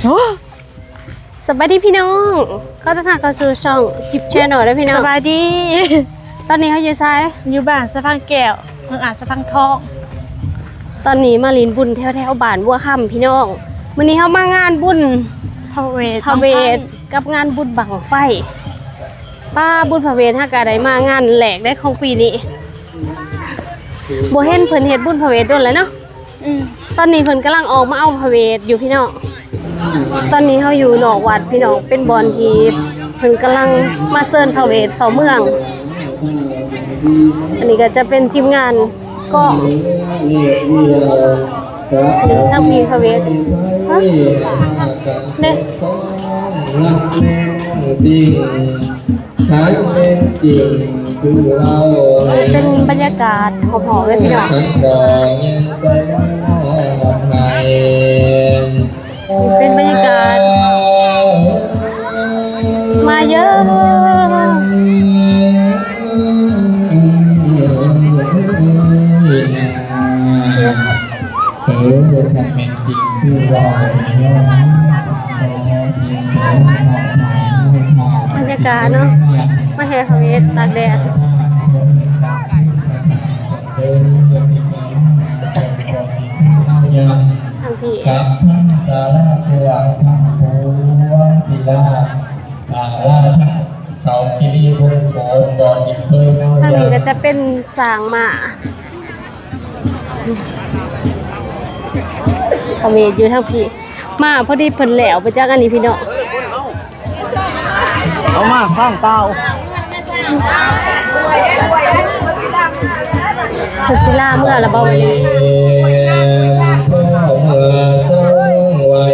ໂອ້ ສະບາຍດີພີ່ນ້ອງ ຂໍຕ້ອນຮັບເຂົ້າສູ່ຊ່ອງ Jeep Channel ເດີພີ່ນ້ອງ. ສະບາຍດີ. ຕອນນີ້ເຮົາຢູ່ໃສ? ຢູ່ບ້ານສະພັງແກ້ວ ເມືອງອາດສະພັງທອງ. ຕອນນີ້ມາຫຼິ້ນບຸນແຖວໆບ້ານບົວຄຳພີ່ນ້ອງ. ມື້ນີ້ເຮົາມາງານບຸນພະເວດ ພະເວດ ບັ້ງໄຟ ກັບງານບຸນບັ້ງໄຟ. ປ້າ ບຸນພະເວດ ເຮົາກະໄດ້ມາງານແລກໄດ້ຂອງປີນີ້. ບໍ່ເຫັນເພິ່ນເຮັດບຸນພະເວດດົນແລ້ວເນາະ. ອືມ ຕອນນີ້ເພິ່ນກຳລັງອອກມາເອົາພະເວດຢູ່ພີ່ນ້ອງ. ຕອນນີ້ເຮົາຢູ່ນອກວັດພີ່ນ້ອງ ເປັນບ່ອນທີ່ເພິ່ນກຳລັງມາເຊີນພະເວດເຂົ້າເມືອງ. ອັນນີ້ກໍຈະເປັນທີມງານກອງ ນີ້ທາງພີ້ພະເວດ ຮະ ເດ້. ເປັນບັນຍາກາດຮອບໆເລີຍພີ່ນ້ອງ. ເປັນບັນຍາກາດ ມາເຢີ ເອີ ຄັນແມ່ນຈິງຄືເວົ້າ ບັນຍາກາດເນາະ ມາແຫ່ພະເວດຕາກແດດ. ທາງພີ້ ກັບທັງສາລາກວ້າງທັງປວງ ສິລາ ສາລາທັງເຂົາຄີຣີວົງໂກນ ບໍ່ທີ່ເຄີຍເມົາຢາ ທາງນີ້ກໍຈະເປັນຊ້າງມ້າ ພະເວດຢູ່ທາງພີ້. ມາພໍດີເພິ່ນແລ້ວໄປຈັກອັນນີ້ພີ່ນ້ອງ. ເອົາມາສ້າງເປົ່າ ເພິ່ນຊິລາເມືອລະບໍ່? ເມື່ອສອງໄວ້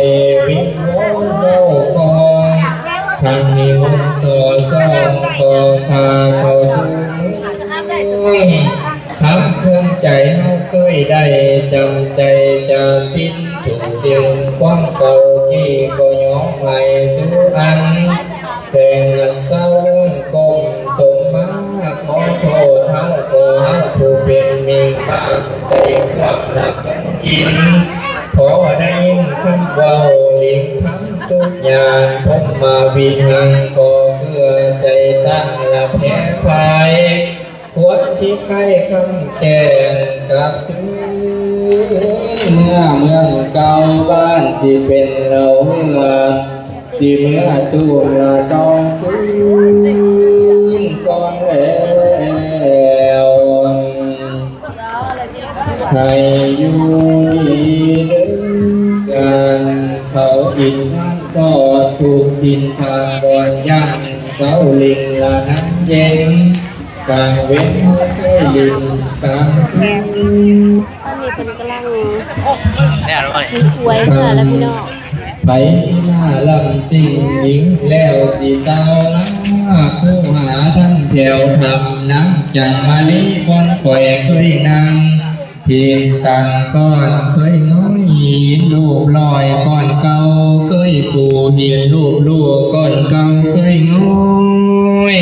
ວິງວອນເຈົ້າຂອງ ທັງນິມົນສໍສອງຂໍພາເຂົ້າສູ່ ຄຳເຄື່ອງໃຈເຮົາເຄີຍໄດ້ຈຳໃຈຈາຕິນ ທຸກສິ່ງຄວາມເກົ່າກີ້ກໍຍອມໃຫ້ສູ່ອັນ ແສນອັນຊາວເລື່ອງກົ້ມສົມມາ ຂໍໂທດເຮົາກໍເຮົາຜູ້ເປັນມິງ ປາກໃຈຄວາມລັກກິນ ພໍໄດ້ຍິນຄຳເວົ້າລິງທຳທຸກຢ່າງ ພົມມະວິຫັງກໍເກືອໃຈຕັ້ງລະແພ້ພາຍ ຄວນທີ່ໃຄຄຳແຄ້ນກັບຄືນ ເມືອເມືອງເກົ່າບ້ານທີ່ເປັນເລົ່າເຮືອ ຊິເມືອຕູມລະຕ້ອງຄືນກ່ອນແລ້ວ ໃຫ້ຢູ່ດີເດີກັນ ເຂົາອິນທອດທຸກຖິ່ນທາງບ່ອນ ຢ້ານເຊົາຫຼິ້ນລະນຳເຢັນ ກາງເວັນເຮົາເຄີຍຫຼິ້ນກາງຄືນ. ຕອນນີ້ເພິ່ນກຳລັງຊິອວຍເຮືອແລ້ວພີ່ນ້ອງ. ໃຜຊິມາລຳຊິງຍິງແລ້ວຊິກ່າວລາ ຄູຫາທັງແຖວທຳນາງຈັນມາລີ ບ່ອນຂ້ອຍເຄີຍນັ່ງ ພີກາງກ່ອນເຄີຍງອຍ ຫີນຮູບລອຍກ່ອນເກົ່າເຄີຍປູ ຫີນຮູບລູກກ່ອນເກົ່າເຄີຍງອຍ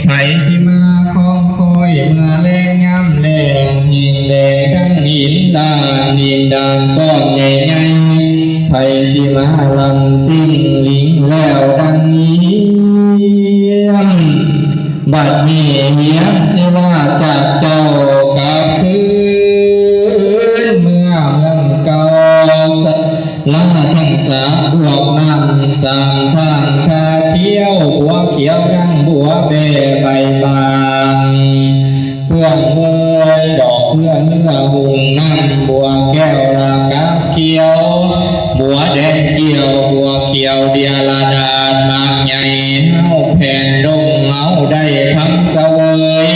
ໃຜຊິມາຄອງຄອຍເມື່ອແລງຍາມແລງ ຫີນແດງທັງຫີນລານ ຫີນດານກ້ອນໃຫຍ່ໆ ໃຜຊິມາລຳຊິງລິງແລ້ວດັງຮີມ ບັດນີ້ຮຽນສິລາຈາກເຈົ້າກັບຄືນເມືອເມືອງເກົ່າ ສະລາທັງສາບວກນ້ຳສາມທາງທ່າທ່ຽວ ບົວຂຽວທັງບົວແບໃບບາງ ເພື່ອງເວີຍດອກເຮືອເຮືອຮຸ່ງນ້ຳບົວແກ້ວລະກາບຂຽວ ບົວແດງກ່ຽວບົວຂຽວເດຍລະດາດໝາກໃຫຍ່ ເຮົາແຜ່ນດົງເຮົາໄດ້ພັງສະເຫວີຍ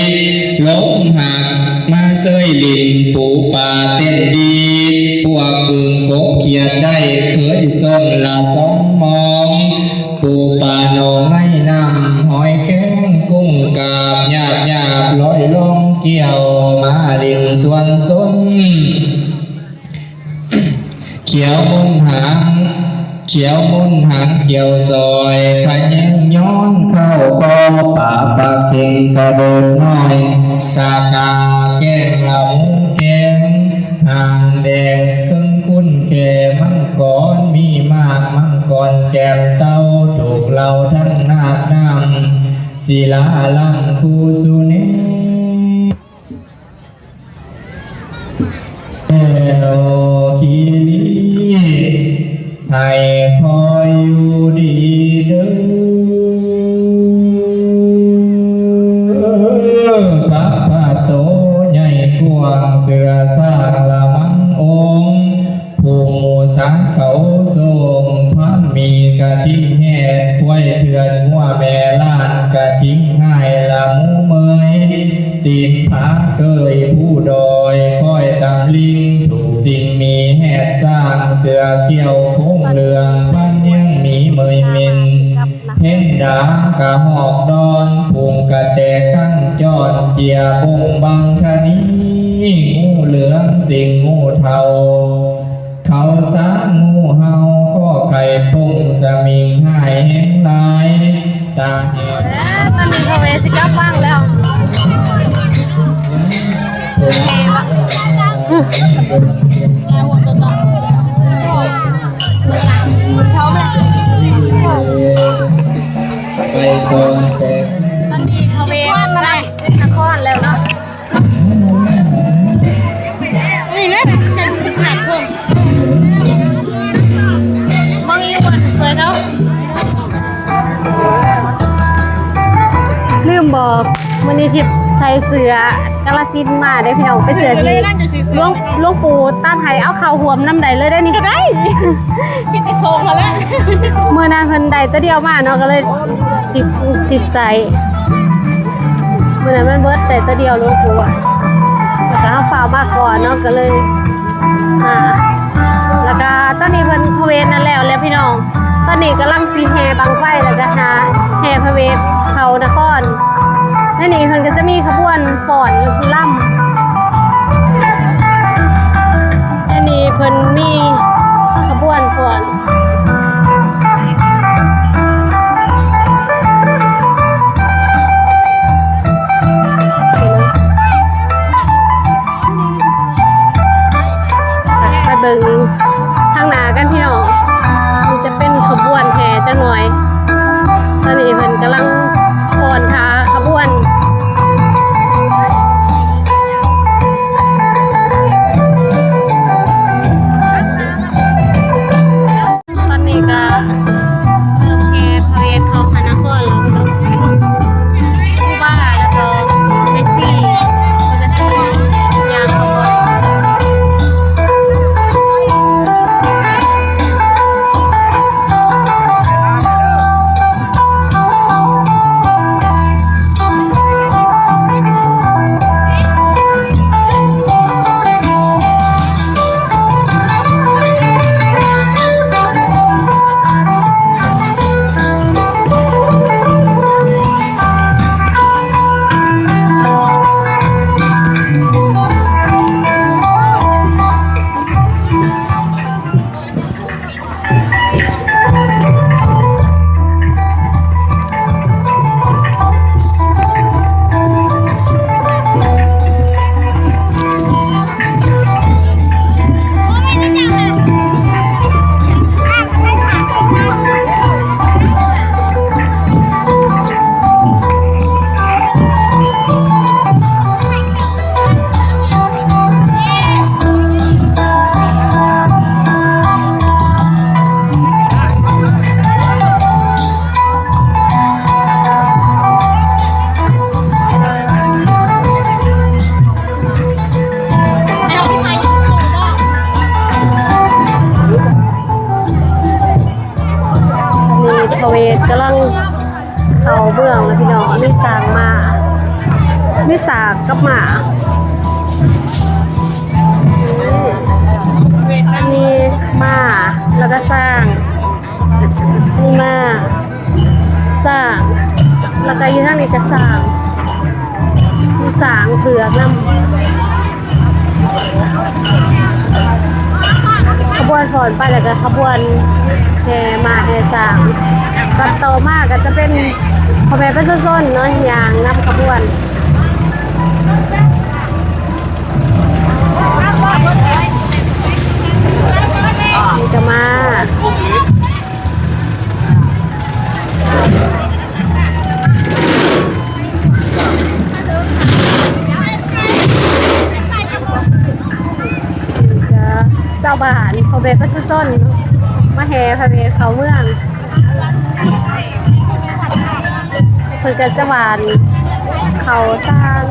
ລົງຫາກມາເຊີຍຫຼິ້ນປູປາເຕັ້ນດີດ ພວກກຶ່ງກົບຂຽດໄດ້ເຄີຍຊົນລະສອງມອງ ປູປາໜອງໃນນ້ຳ ຫອຍແຄງກຸ້ງກາບ ຍາບໆລອຍລອງກ່ຽວ ມາຫຼິ້ນຊວນຊົນ ຂຽວມົນຫາງ ຂຽວມົນຫາງກ່ຽວຊອຍ ຂະແຍງຍ້ອນເຂົ້າຄໍປາປາກເຂັງກະເດີກນ້ອຍ ສາກາແກ້ງລະໝູແກງ ຫາງແດງເຄິ່ງຄຸນແຄມັງກອນ ມີ ມາກມັງກອນແກ້ມເຕົ້າ ຖືກເຫຼົ້າທັງນາກນ້ຳ ສີລາລຳຄູສຸເນ ແກ້ວຄີລີ ໃຫ້ຄອຍຢູ່ດີເດີ ພະພາໂຕໃຫຍ່ກວ້າງ ເສືອຊ້າງລະມັງອົງ ຜູ້ໝູສານເຂົາສົ່ງ ພານໝີກະທິງແຫ້ງ ຄວາຍເຖື່ອນງົວແມ່ລ້ານ ກະທິງຫາຍລະໝູເມີຍ ຕີນຜາເກີຍພູດອຍ ຄອຍຕຳລິງ ທຸກສິ່ງມີແຮດສ້າງ ເສືອຂຽວໂຄງເຫຼືອງ ພັນຍັງມີເມີຍເມັນ ເພັນດາງກະຮອກດອນ ພຸງກະແຕກຄັນຈອນ ເຈຍບົງບັງທະນີ ງູເຫຼືອມສິງງູເທົາ ເຂົາສາງງູເຫົ່າ ກໍໄກ່ປົງສະມິງ ຫາຍແຮງຫຼາຍ ຕາແຫບ. ຕອນນີ້ພໍ່ເວຊິກັບວັງແລ້ວ ໄປກ່ອນແຕ່ ຕອນນີ້ພໍ່ເວກັບນະຄອນແລ້ວເນາະ. ນີ້ແຫຼະ ຈັງຫາກຄົນ ເບິ່ງຢູ່ບ່ອນສວຍເນາະ. ລືມບອກ ມື້ນີ້ທິບໃສ່ເສື້ອກາລະສິນມາເດ້ພີ່ນ້ອງ ເປັນເສື້ອທີ່ຫຼວງ ຫຼວງປູ່ຕັດໃຫ້ ເອົາເຂົ້າຮ່ວມນຳໄດ້ເລີຍເດ້ນີ້ ກໍໄດ້ ມີແຕ່ໂຊງຫັ້ນແຫຼະ. ມື້ນັ້ນເພິ່ນໄດ້ຕົວດຽວມາເນາະ ກໍເລີຍ ຈິບ ຈິບໃສ່ ມື້ນັ້ນມັນເບິດແຕ່ຕົວດຽວ ຫຼວງປູ່ອະ ແລ້ວກໍເຮົາຟ້າວມາກ່ອນເນາະ ກໍເລີຍ ອ່າ ແລ້ວກໍຕອນນີ້ເພິ່ນພະເວດນັ້ນແລ້ວແຫຼະພີ່ນ້ອງ ຕອນນີ້ກຳລັງຊິແຫ່ບັ້ງໄຟ ແລ້ວກໍຫາແຫ່ພະເວດເຂົ້ານະຄອນ. ໃນນີ້ເພິ່ນກໍຈະມີຂະບວນຟ້ອນລຳ ໃນນີ້ເພິ່ນມີຂະບວນຟ້ອນ. ໄປເບິ່ງທາງໜ້າກັນພີ່ນ້ອງ ມັນຈະເປັນຂະບວນແຫ່ຈັກໜ່ອຍ. ຕອນນີ້ເພິ່ນກຳລັງຟ້ອນຖ້າຂະບວນ. ຕອນນີ້ກໍລົງແຫ່ພະເວດເຂົ້າພະນະຄອນແລ້ວເນາະ ຄູບາແລ້ວກໍແທັກຊີ ເພິ່ນກໍຊິຍ່າງເຂົ້າມາ. ນີ້ພະເວດກຳລັງ ເຂົ້າເມືອງແລ້ວພີ່ນ້ອງ ມີຊ້າງມ້າ ມີຊ້າງກັບມ້າ ນີ້ມ້າ ແລ້ວກໍຊ້າງ ນີ້ມ້າ ຊ້າງ ແລ້ວກໍຢູ່ທາງນີ້ກໍຊ້າງ ມີຊ້າງເຜືອກນຳ. ຂະບວນຟ້ອນໄປ ແລ້ວກໍຂະບວນແຫ່ມ້າແຫ່ຊ້າງ ກັບຕໍ່ມາກໍຈະເປັນພໍ່ແມ່ປະຊາຊົນເນາະ ຍ່າງນຳຂະບວນ. ນີ້ກໍມາ ກໍຊາວບ້ານ ພໍ່ແມ່ປະຊາຊົນ ມາແຫ່ພະເວດເຂົ້າເມືອງ ເພິ່ນກໍຈະຫວ່ານເຂົ້າສານ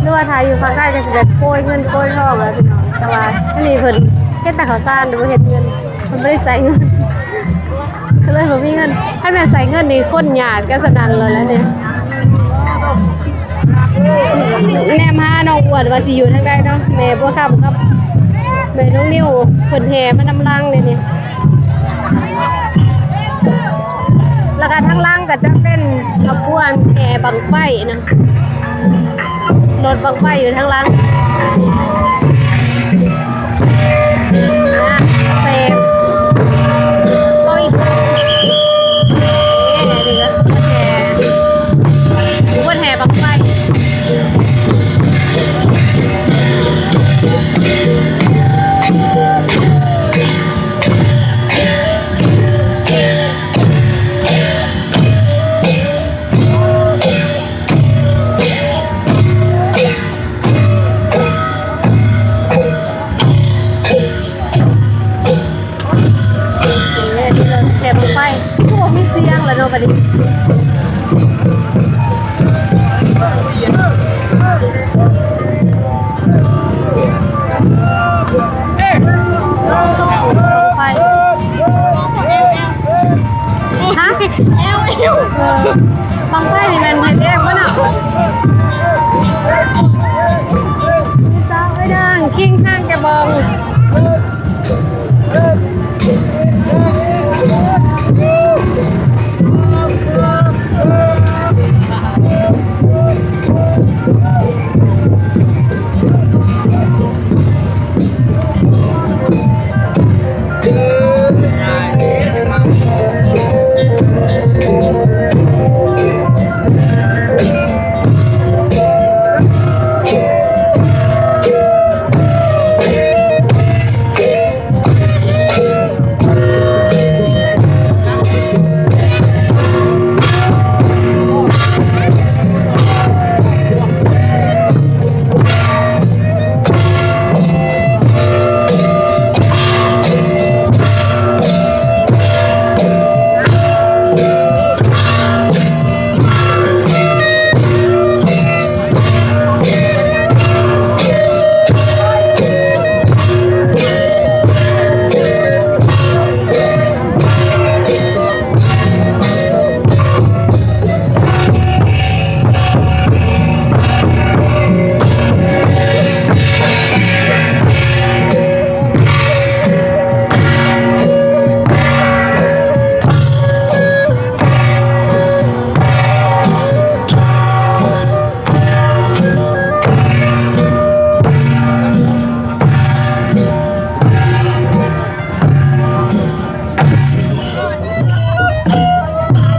ຫຼືວ່າຖ້າຢູ່ພາກໃຕ້ກໍຊິແບບໂກຍເງິນໂກຍທອງແຫຼະພີ່ນ້ອງ ແຕ່ວ່າອັນນີ້ເພິ່ນເຮັດແຕ່ເຂົ້າສານ ບໍ່ເຮັດເງິນ ເພິ່ນບໍ່ໄດ້ໃສ່ເງິນ ກໍເລີຍບໍ່ມີເງິນ ຄັນແມ່ນໃສ່ເງິນນີ້ຄົນຍາດກັນສະນັ້ນໂລດແຫຼະນີ້ ແນມຫານ້ອງອ້ວນວ່າຊິຢູ່ທາງໃດເນາະ ແມ່ບົວຄຳກັບແມ່ນ້ອງນິວ ເພິ່ນແຫ່ມານຳຫຼັງເດ້ນີ້. ແລ້ວກໍທາງຫຼັງກໍຈະເປັນຂະບວນແຫ່ບັ້ງໄຟນະ ລົດບັ້ງໄຟຢູ່ທາງຫຼັງ ອ່າ ເຊບ ເອົາອີກ ເອີ ນີ້ກໍແຫ່ ຂະບວນແຫ່ບັ້ງໄຟ. ແຫ່ບັ້ງໄຟ ຄືບໍ່ມີສຽງແລ້ວເນາະບັດນີ້ ໄຟ ຮະ ແອວ ແອວ ເອີ ບັ້ງໄຟນີ້ແມ່ນເຮັດເອງບໍ່ເນາະ? ສາວໄອ້ນາງ ຄິງທາງຈະບອງ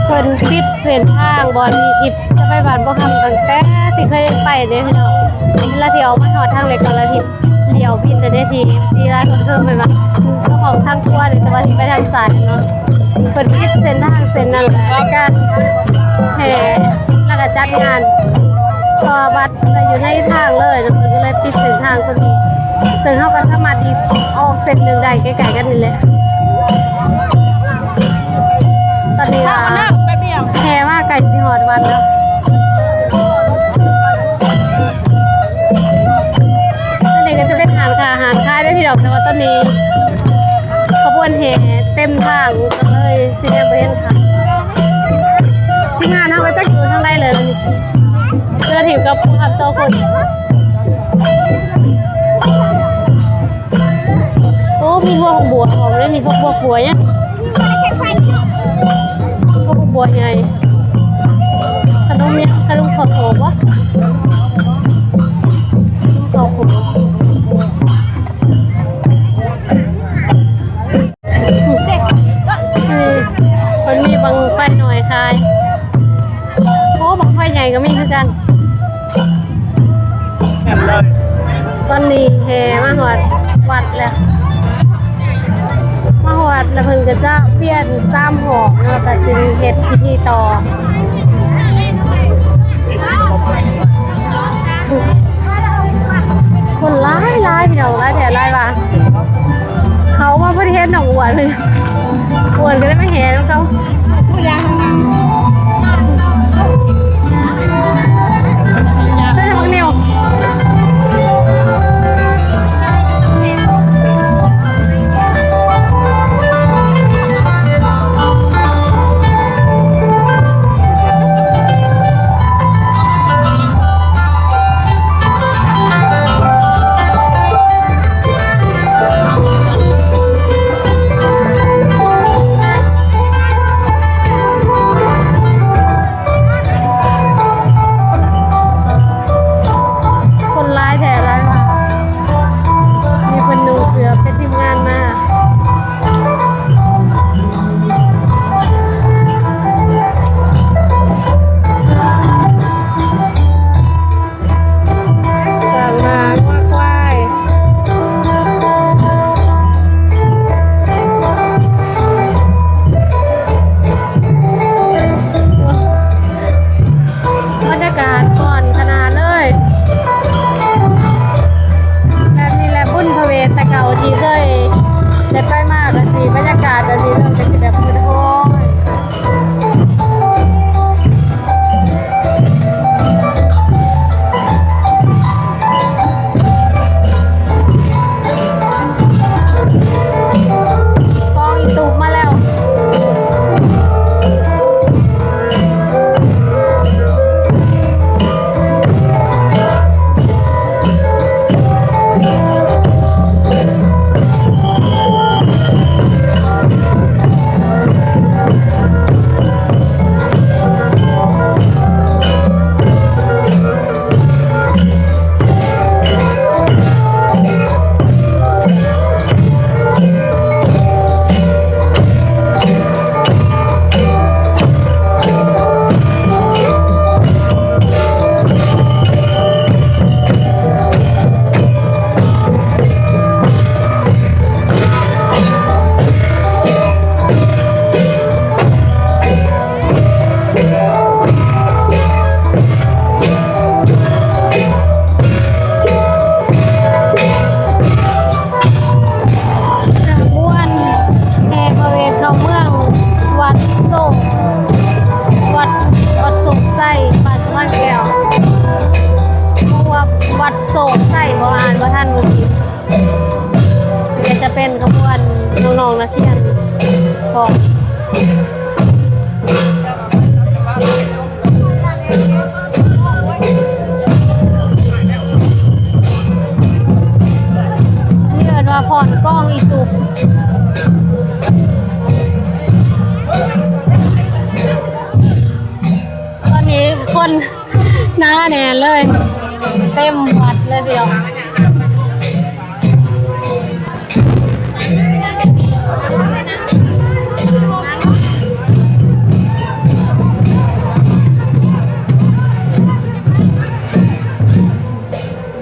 ເພິ່ນປິດເສັ້ນທາງບ່ອນນີ້ ທີ່ຈະໄປບ້ານບົວຄຳ ຕັ້ງແຕ່ທີ່ເຄີຍໄປເດ້ພີ່ນ້ອງ. ລະທີ່ອອກມາຮອດທາງເລັກກໍລະທີ່ ດຽວຜິດແຕ່ໃນທີ່ ເອັຟຊີ ຫຼາຍຄົນເຄີຍໄປວ່າເຈົ້າຂອງທາງຂວານີ້ ແຕ່ວ່າຊິໄປທາງຊ້າຍເນາະ. ເພິ່ນປິດເສັ້ນທາງເສັ້ນນັ້ນ ແລ້ວກໍແຫ່ ແລ້ວກໍຈັດງານ ເພາະວ່າບັດຢູ່ໃນທາງເລີຍເນາະ ເພິ່ນກໍເລີຍປິດເສັ້ນທາງຕົວນີ້ ເຊິ່ງເຮົາກໍສາມາດທີ່ອອກເສັ້ນໜຶ່ງໄດ້ ໃກ້ໆກັນນີ້ແຫຼະ. ຕອນນີ້ ເຂົ້າ ວ່າ ແລ້ວແປັບດຽວ ແຫ່ມາໃກ້ຊິຮອດວັດແລ້ວ. ອັນນີ້ກໍຈະເປັນຮ້ານຄ້າຮ້ານຂາຍເດ້ພີ່ນ້ອງ ແຕ່ວ່າຕອນນີ້ຂະບວນແຫ່ເຕັມທາງ ກໍເລີຍຊິແນມບໍ່ເຫັນ. ທີມງານເຮົາກໍຈັກຢູ່ທາງໃດແລ້ວນີ້ ເຫຼືອທີມກັບຜູ້ຂັບສອງຄົນ. ໂອ້ ມີຫົວບັວຫອມເດ້ນີ້ ຫົວບົວຫຍັງ ຫົວບົວໃຫຍ່ ຂະໜົມຫຍັງ ຂະໜົມເຂົ້າໂພດບໍ່ ເຂົ້າໂພດ. ນີ້ ເພິ່ນມີບັ້ງໄຟນ້ອຍຂາຍ ໂອ້ ບັ້ງໄຟໃຫຍ່ກໍມີຄືກັນ. ຕອນນີ້ແຫ່ມາຮອດວັດແລ້ວ. ວັດ ແລ້ວເພິ່ນກໍຈະປ່ຽນສາມຮອບເນາະ ກໍຈຶ່ງເຮັດພິທີຕໍ່. ຄົນຫຼາຍໆ ພີ່ນ້ອງ ຫຼາຍແທ້ຫຼາຍວ່າ. ເຂົາມາພໍດີເຫັນນ້ອງອ້ວນ ອ້ວນກໍໄດ້ມາແຫ່ນຳເຂົາ. ຄົນຫຼາຍແທ້ຫຼາຍວ່າ. ມີເພິ່ນນຸ່ງເສື້ອເປັນທີມງານມາ. ຊ້າງມ້າງົວຄວາຍ ບັນຍາກາດມ່ວນຂະໜາດເລີຍ. ແບບນີ້ແຫຼະບຸນພະເວດແຕ່ເກົ່າທີ່ເຄີຍໄດ້ໄປມາ ກໍຊິບັນຍາກາດແບບນີ້ເລີຍ ກໍຊິແບບໂອ້ຍ. ກອງອີຕູບມາແລ້ວ. ຂະບວນແຫ່ພະເວດເຂົ້າເມືອງວັດໂສກ ວັດ ວັດໂສກໄຊ ບ້ານສະຫວັນແກ້ວ ເພາະວ່າວັດໂສກໄຊ ບໍ່ ອ່ານບໍ່ທັນມື້ກີ້. ນີ້ກໍຈະເປັນຂະບວນນ້ອງໆນັກຮຽນຂອງ ອັນນີ້ເອີ້ນວ່າຟ້ອນກອງອີຕູບ. ຕອນນີ້ຄົນໜາແໜ້ນເລີຍ ເຕັມວັດເລີຍພີ່ນ້ອງ.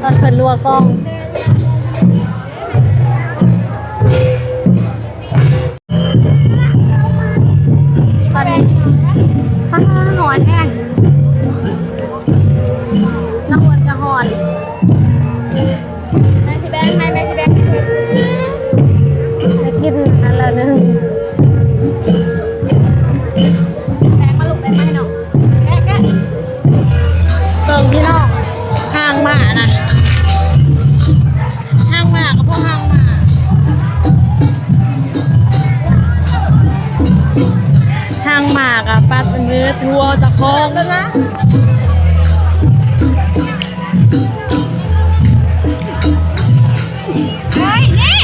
ຕອນເພິ່ນລົວກອງ ຕອນນີ້ ອ້າ ຮ້ອນແຮງ ນ້ອງອ້ວນກໍຮ້ອນ. ແມ່ຊິແບ່ງໃຫ້ ແມ່ຊິແບ່ງໃຫ້ເພິ່ນ ໄດ້ກິນອັນລະໜຶ່ງ. ແບ່ງມາລູກ ແບ່ງມາໃຫ້ນ້ອງ ແກະ ແກະ. ເບິ່ງພີ່ນ້ອງ ຫາງໝານະ ຫາງໝາກັບພວກຫາງໝາ ຫາງໝາກະປັດມືທົ່ວເຈົ້າຂອງ. ເຮີ້ຍ ນີ້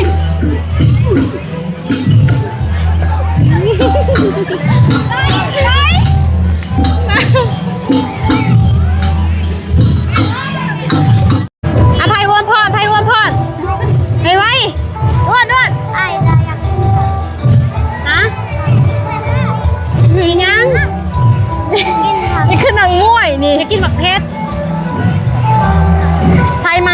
ອະ ໃຜອວມພອນ ໃຜອວມພອນ ໄວໆ ດວດ ດວດ. ອ້າຍ ຢາກກິນ ຮະ? ມີຫຍັງ? ນີ້ຄືນາງມວຍນີ້ ຢາກກິນໝາກເຜັດ ໃຊ່ໄໝ?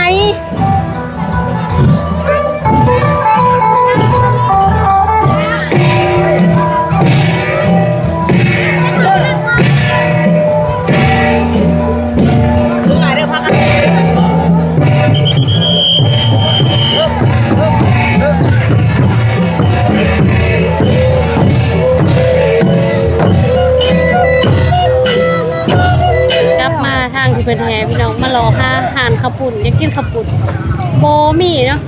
ເຂົ້າປຸ້ນ ຢາກກິນເຂົ້າປຸ້ນ ບໍ່ມີເນາະ.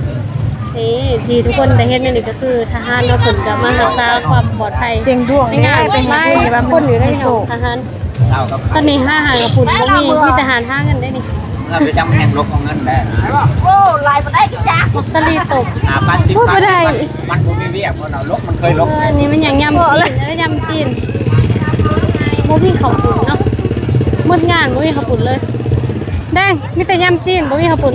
ນີ້ທີ່ທຸກຄົນໄດ້ເຫັນຢູ່ນີ້ກໍຄືທະຫານເນາະ ເພິ່ນກໍມາຮັກສາຄວາມປອດໄພ ສ່ຽງດວງເດ້ ໃນງານ ໄປຫາເພິ່ນວ່າມັນມີໂຊກ. ທະຫານ ຕອນນີ້ຫາ ຫາເຂົ້າປຸ້ນບໍ່ມີ ມີແຕ່ຮ້ານຫາເງິນເດ້ນີ້. ເມື່ອໄປຈຳແຫ່ງລົບເອົາເງິນໄດ້ ໂອ້ ຫຼາຍບໍ່ໄດ້ຈັກຢ່າງ ບັກສາລີຕົກ ຫ້າພັນ ສິບພັນ ບໍ່ໄດ້ ມັນບໍ່ມີວຽກ ເພິ່ນເອົາລົບ ມັນເຄີຍລົບ. ອັນນີ້ມັນຫຍັງ ຍຳຈີນ ເອີ ຍຳຈີນ ບໍ່ມີເຂົ້າປຸ້ນເນາະ ໝົດງານບໍ່ມີເຂົ້າປຸ້ນເລີຍ. ແດງ ມີແຕ່ຍຳຈີນ ບໍ່ມີເຂົ້າປຸ້ນ.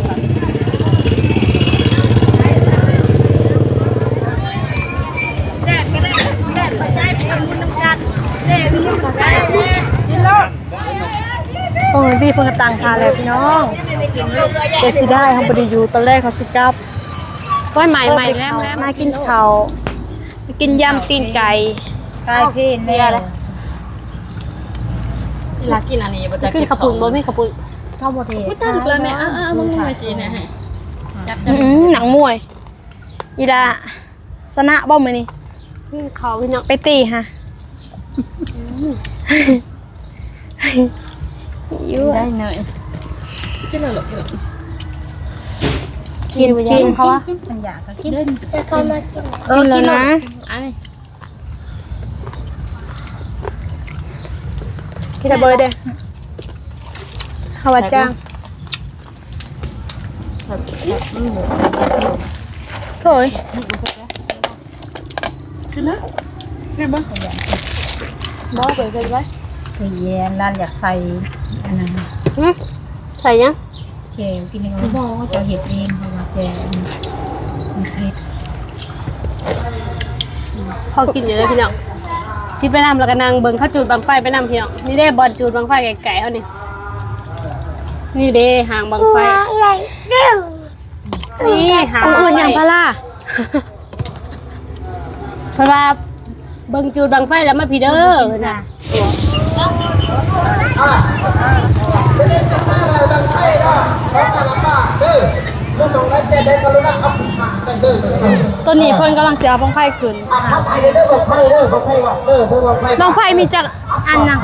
ໂອ້ຍ ດີເພິ່ນກໍຕັ້ງທ່າແລ້ວພີ່ນ້ອງ ແຕ່ເສຍດາຍເຮົາບໍ່ໄດ້ຢູ່ ຕອນແລກເຮົາຊິກັບ. ໂອ້ຍ ໃໝ່ໆ ແລ້ວ ມາກິນເຂົ້າ ມາກິນຍຳຕີນໄກ່ ກາຍເພນແລ້ວ. ລາກິນອັນນີ້ບໍ່ ກິນເຂົ້າປຸ້ນ ບໍ່ມີເຂົ້າປຸ້ນ ເຂົ້າບໍ່ເທ ອຸ້ຍ ຕາຍແລ້ວແມ່. ເອົາໆ ເບິ່ງ ເບິ່ງໄວ້ຊີ້ນະ ຈັບ ອືມ ນັກມວຍ ອີດາ ຊະນະບໍ່ມື້ນີ້? ອືມ ເຂົ້າພີ່ນ້ອງ ໄປຕີຫາ ຢູ່ໄດ້ໜ້ອຍ ກິນແລ້ວລູກ ກິນ ກິນ ກິນ ເພາະວ່າມັນຢາກກໍກິນ ເດີນ ແຕ່ເຂົາມາກິນ ເອີ ກິນແລ້ວນະ ອັນນີ້ ກິນແລ້ວເບີເດ້ ເຮົາວ່າຈ້າງ. ໂອ້ຍ ຂຶ້ນມາ ຂຶ້ນມາ ບໍ່ ເປີດເລີຍ ໄປແຍມ ຫຼານຢາກໃສ່ອັນນັ້ນ. ຫື ໃສ່ຫຍັງ? ແຈ່ວກິນເອງບໍ່? ເຈົ້າເຮັດເອງ ເພາະວ່າແຈ່ວມັນເຜັດ. ພໍກິນຢູ່ເດີພີ່ນ້ອງ ກິນໄປນຳ ແລ້ວກໍນັ່ງເບິ່ງເຂົາຈູດບັ້ງໄຟໄປນຳພີ່ນ້ອງ. ນີ້ເດ້ບ່ອນຈູດບັ້ງໄຟໄກໆເຮົານີ້ ນີ້ເດ້ຫາງບັ້ງໄຟ ນີ້ຫາງບັ້ງໄຟ ເພິ່ນວ່າເບິ່ງຈູດບັ້ງໄຟແລ້ວມາພີ້ເດີ ເພິ່ນວ່າ. ຕອນນີ້ເພິ່ນກຳລັງຊິເອົາບັ້ງໄຟຂຶ້ນ. ບັ້ງໄຟມີຈັກອັນນະ?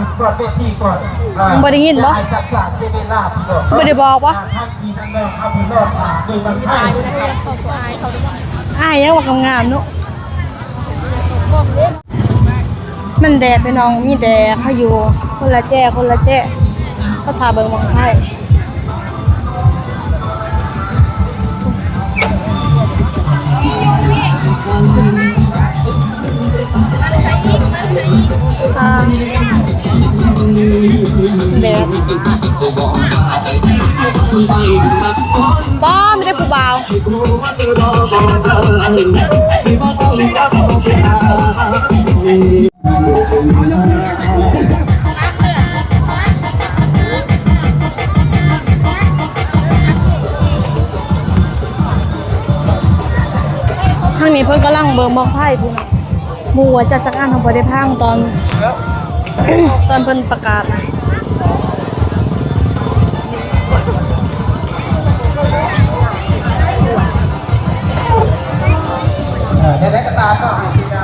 ບໍ່ໄດ້ຍິນບໍ່? ບໍ່ໄດ້ບອກບໍ່? ອ້າຍຍັງວ່າງາມໆເນາະ. ມັນແດດພີ່ນ້ອງ ມີແດດ ເຮົາຢູ່ຄົນລະແຈ ຄົນລະແຈ ກໍຖ້າເບິ່ງບັ້ງໄຟ. ອ່າ ແດດ ປ້າ ມີແຕ່ຜູ້ບ່າວ. ທາງນີ້ເພິ່ນກຳລັງເບິ່ງບັ້ງໄຟພຸ້ນນະ. ບໍ່ຮູ້ວ່າຈັກຈັກອັນ ເຮົາບໍ່ໄດ້ຟັງຕອນ ຕອນເພິ່ນປະກາດນະ. ເອີ ແນວໃດກໍຕາມເນາະ ໃຫ້ທີ່ນາ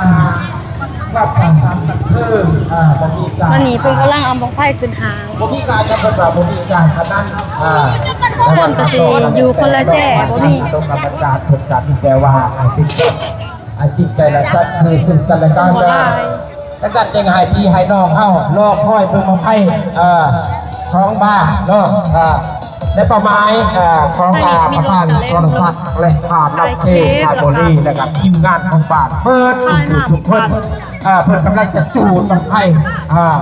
ຕອນນີ້ເພິ່ນກຳລັງເອົາບັ້ງໄຟຂຶ້ນຫາງ. ບໍ່ມີການນະ ເພິ່ນວ່າບໍ່ມີການພະນັນ ອ່າ ຄົນກໍຊິຢູ່ຄົນລະແຈ ບໍ່ມີ ຕົກກັບອາຈານ ເພິ່ນກໍມີແຕ່ວ່າໃຫ້ຕິດ ໃຫ້ຈິດໃຈແລະສັດຊື່ຊຶ່ງກັນແລະກັນ. ແລະກັນຈຶ່ງໃຫ້ພີ່ໃຫ້ນ້ອງເຮົາລໍຄອຍເບິ່ງບັ້ງໄຟ ເອີ ຂອງບ້ານເນາະ ອ່າ ໃນເປົ້າໝາຍ ເອີ ຂອງ ອ່າ ປະທານ ວໍລະສັກ ແລະ ທ່ານລຳເຊ ທ່ານບໍລີ ແລະກັບທີມງານຂອງບ້ານເບິດທຸກໆຄົນ. ອ່າ ເພິ່ນກຳລັງຈະຈູດບັ້ງໄຟ ອ່າ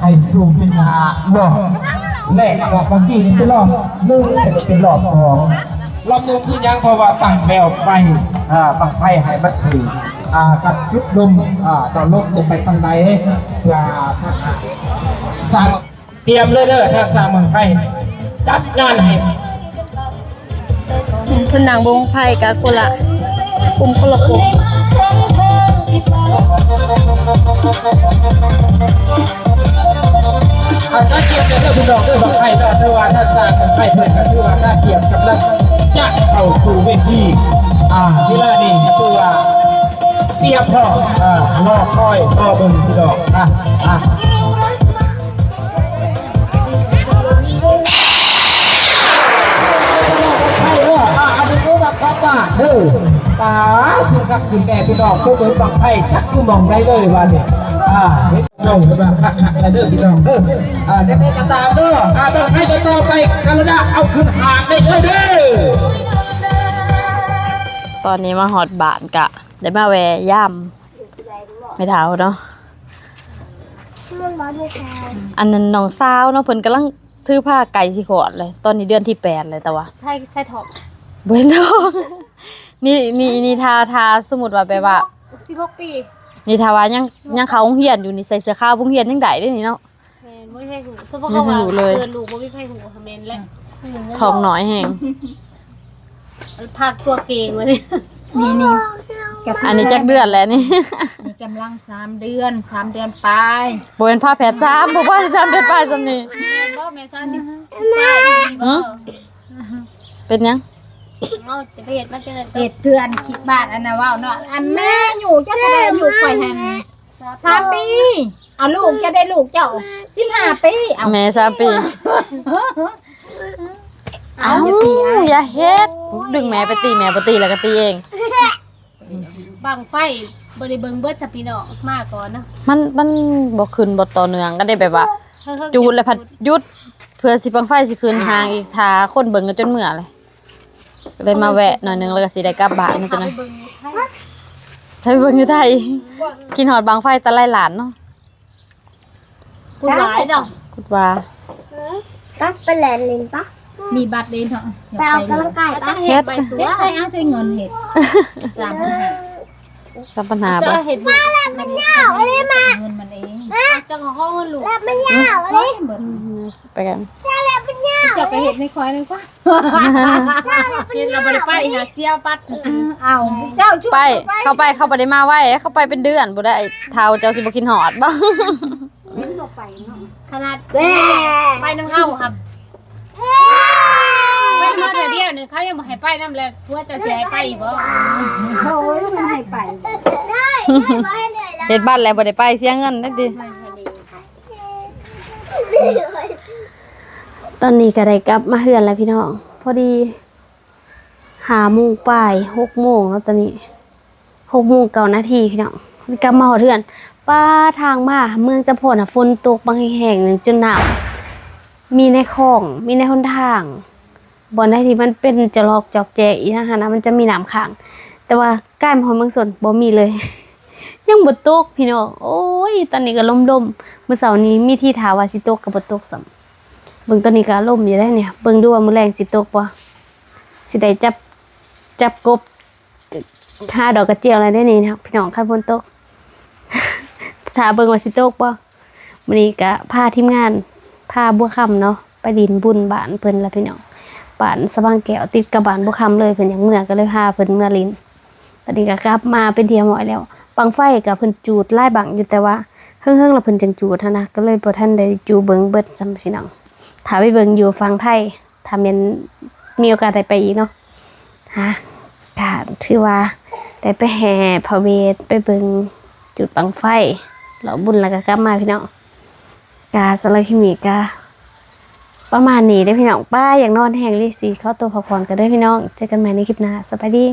ໃຫ້ສູງຂຶ້ນມາ ບໍ່ ແລະ ເມື່ອກີ້ນີ້ເປັນລອບໜຶ່ງ ເປັນ ເປັນລອບສອງ. ລອບໜຶ່ງຄືຫຍັງ? ເພາະວ່າຕັ້ງແບວໄຟ ອ່າ ບັ້ງໄຟໃຫ້ມັນຖືກ ອ່າ ກັບຈຸດລົມ ອ່າ ເນາະ ລົມຈະໄປທາງໃດ ເພື່ອ ອ່າ ສ້າງ ຕຽມເລີຍເດີ ຖ້າສ້າງບັ້ງໄຟ ຈັດງານໃຫ້ ເພິ່ນນັ່ງບົງໄຟກະຄົນລະກຸ່ມຄົນລະກຸ່ມ. ອ່າ ກະຕຽມເດີພີ່ນ້ອງເດີ ບັ້ງໄຟເນາະ ຖືວ່າຖ້າສ້າງບັ້ງໄຟເພິ່ນກະຖືວ່າກະຕຽມກຳລັງຈະເຂົ້າສູ່ເວທີ ອ່າ ເວລານີ້ກະຖືວ່າຕຽມພ້ອມ ອ່າ ລໍຄອຍ ລໍເບິ່ງພີ່ນ້ອງ ອ່າ ອ່າ. ເ ປາດ ຄືຄັກຄືແນ່ພີ່ນ້ອງ ບໍ່ເບິ່ງບັ້ງໄຟຈັກຢູ່ໝ່ອງໃດເລີຍວ່ານີ້ ອ່າ ເຫັນນ້ອງເພິ່ນວ່າຄັກໆແລ້ວເດີພີ່ນ້ອງເດີ ອ່າ ຈັ່ງໃດກໍຕາມເດີ ອ່າ ບັ້ງໄຟຕໍ່ໄປ ກະລະດາເອົາຂຶ້ນຫາດໄດ້ເລີຍເດີ. ຕອນນີ້ມາຮອດບ້ານກະໄດ້ມາແວ່ຢາມແມ່ເຖົ້າເນາະ ອັນນັ້ນນ້ອງສາວເນາະ ເພິ່ນກຳລັງ ຖືພາໃກ້ຊິຄອດເລີຍ ຕອນນີ້ເດືອນທີແປດແລ້ວ ແຕ່ວ່າ ໃສ່ ໃສ່ທ້ອງ ບໍ່ເຫັນທ້ອງ ນີ້ ນີ້ ນີ້ ຖ້າ ຖ້າສົມມຸດວ່າແບບວ່າ ສິບຫົກປີ ນີ້ຖ້າວ່າຍັງ ຍັງເຂົ້າໂຮງຮຽນຢູ່ນີ້ ໃສ່ເສື້ອຂາວໂຮງຮຽນຍັງໄດ້ເດ້ນີ້ເນາະ ແມ່ນ ບໍ່ມີໃຜຮູ້ ສົມມຸດເຂົາວ່າ ເກີດລູກບໍ່ມີໃຜຮູ້ ແມ່ນແຫຼະ ທ້ອງນ້ອຍແຮງ ພັກຕົວເກງວ່ານີ້ ນີ້ໆ ອັນນີ້ຈັກເດືອນແລ້ວນີ້ ນີ້ກຳລັງສາມເດືອນ ສາມເດືອນປາຍ ບໍ່ແມ່ນພາແພດສາມ ບໍ່ພາໄດ້ສາມເດືອນປາຍສ່ຳນີ້ ແມ່ນບໍ່ ແມ່ນສາມສິບປາຍ ຫື ບໍ່ ເປັນຫຍັງ ເຮົາຈະໄປເຮັດມາຈັ່ງໃດ ເຮັດເທື່ອອັນຄິດບາດອັນນ່າເວົ້າເນາະ ອັນແມ່ຢູ່ເຈົ້າເທົ່າໃດ ອາຍຸຂ້ອຍຫັ້ນ ສາມປີ ເອົາລູກເຈົ້າໄດ້ລູກເຈົ້າ ສິບຫ້າປີ ເອົາ ແມ່ສາມປີ ເອົາ ຢ່າເຮັດ ດຶງແມ່ໄປຕີ ແມ່ບໍ່ຕີແລ້ວກໍຕີເອງ ບັ້ງໄຟບໍ່ໄດ້ເບິ່ງເບິດຊະພີ່ນ້ອງ ມາກ່ອນເນາະ ມັນ ມັນບໍ່ຂຶ້ນບໍ່ຕໍ່ເນື່ອງ ກໍໄດ້ແບບວ່າ ເຮີ້ໆ ຈູດແລ້ວພັດຢຸດ ເພື່ອຊິບັ້ງໄຟຊິຂຶ້ນຫາງອີກ ຖ້າຄົນເບິ່ງກໍຈົນເມື່ອເລີຍ ກໍເລີຍມາແວະໜ້ອຍໜຶ່ງ ແລ້ວກໍຊິໄດ້ກັບບ້ານເນາະ ເຈົ້ານາຍ ຖ້າໄປເບິ່ງຢູ່ໄທ ຄິດຮອດບັ້ງໄຟຕະໄລລ້ານເນາະ ກຸດຫຼາຍເນາະ ກຸດວ່າ ປັກໄປແລ່ນຫຼິ້ນປະ ມີບັດເດ້ເນາະ ໄປອອກກຳລັງກາຍປະ ເຮັດ ເຮັດໃຊ້ ເອົາໃຊ້ເງິນເຮັດ ສາມພັນຫ້າ ສາມພັນຫ້າ ເຈົ້າເຮັດບຸນ ມາແລ້ວ ມັນຍາວເລີຍມາ ເງິນມັນເອງ ເຈົ້າກໍຂໍເງິນລູກ ແລ້ວມັນຍາວເລີຍ ໄປກັນ ເຈົ້າແລ້ວມັນຍາວ ເຈົ້າກໍເຮັດໃນຄວາຍນັ້ນກວ່າ ເຮັດແລ້ວບໍ່ໄດ້ໄປຫາ ເສຍບັດຊື່ໆ ເອົາ ເຈົ້າ ໄປ ເຂົາໄປ ເຂົາບໍ່ໄດ້ມາໄວ ເຂົາໄປເປັນເດືອນບໍ່ໄດ້ ເຖົ້າເຈົ້າຊິບໍ່ຄິດຮອດບໍ່ ເຫັນບໍ່ໄປເນາະ ຂະໜາດ ແວ່ ໄປນຳເຮົາຫັ້ນ ໄປນຳເຮົາເທື່ອດຽວໜຶ່ງ ເຂົາຍັງບໍ່ໃຫ້ໄປນຳ ແລ້ວຜົວເຈົ້າຊິໃຫ້ໄປອີກບໍ່ ໂອ້ຍ ມັນໃຫ້ໄປ ເຮັດບັດແລ້ວບໍ່ໄດ້ໄປ ເສຍເງິນເດ້ຕິ ຕອນນີ້ກໍໄດ້ກັບມາເຮືອນແລ້ວພີ່ນ້ອງ ພໍດີຫ້າໂມງປາຍ ຫົກໂມງແລ້ວຕອນນີ້ ຫົກໂມງເກົ້ານາທີພີ່ນ້ອງ ກັບມາຮອດເຮືອນ ປາ ທາງມາເມືອງຈຳພອນນະ ຝົນຕົກບັກແຮງໆ ຈົນນ້ຳມີໃນຄອງ ມີໃນຫົນທາງ ບ່ອນໃດທີ່ມັນເປັນຈະລອກຈອກແຈອີ່ຫຍັງຫັ້ນນະ ມັນຈະມີນ້ຳຂັງ ແຕ່ວ່າກາຍມາຮອດເມືອງຊົນບໍ່ມີເລີຍ ຍັງບໍ່ຕົກພີ່ນ້ອງ ໂອ້ຍ ຕອນນີ້ກໍລົມໆ ມື້ເຊົ້ານີ້ມີທີທ່າວ່າຊິຕົກກໍບໍ່ຕົກຊ້ຳ ເບິ່ງຕອນນີ້ກໍລົມຢູ່ເດ້ນີ້ ເບິ່ງດູວ່າມື້ແລງຊິຕົກບໍ່ ຊິໄດ້ຈັບ ຈັບກົບ ຫາດອກກະຈຽວແລ້ວເດ້ນີ້ເນາະ ພີ່ນ້ອງ ຄັນຝົນຕົກ ຖ້າເບິ່ງວ່າຊິຕົກບໍ່. ມື້ນີ້ກະພາທີມງານ ພາບົວຄຳເນາະ ໄປຫຼິ້ນບຸນບ້ານເພິ່ນລະພີ່ນ້ອງ ບ້ານສະຫວ່າງແກ້ວ ຕິດກັບບ້ານບົວຄຳເລີຍ ເພິ່ນຢາກເມືອ ກໍເລີຍພາເພິ່ນເມືອຫຼິ້ນ. ຕອນນີ້ກະກັບມາເປັນທີ່ຮຽບຮ້ອຍແລ້ວ ບັ້ງໄຟກະເພິ່ນຈູດຫຼາຍບັ້ງຢູ່ ແຕ່ວ່າເຫິງໆ ລະເພິ່ນຈັ່ງຈູດຫັ້ນນະ ກໍເລີຍບໍ່ທັນໄດ້ຈູເບິ່ງເບິດຊ້ຳພີ່ນ້ອງ ຖ້າໄປເບິ່ງຢູ່ຝັ່ງໄທ ຖ້າແມ່ນມີໂອກາດໄດ້ໄປອີກເນາະ ຫາ ກະຖືວ່າໄດ້ໄປແຫ່ພະເວດ ໄປເບິ່ງຈຸດບັ້ງໄຟ ເລາະບຸນ ແລ້ວກະກັບມາພີ່ນ້ອງ. ກະສຳລັບຄລິບນີ້ກະປະມານນີ້ເດີພີ່ນ້ອງ ປ້າຢາກນອນແຮງອີ່ຫຼີ ຊິຂໍຕົວພັກຜ່ອນກ່ອນເດີພີ່ນ້ອງ ເຈີກັນໃໝ່ໃນຄລິບໜ້າ ສະບາຍດີ.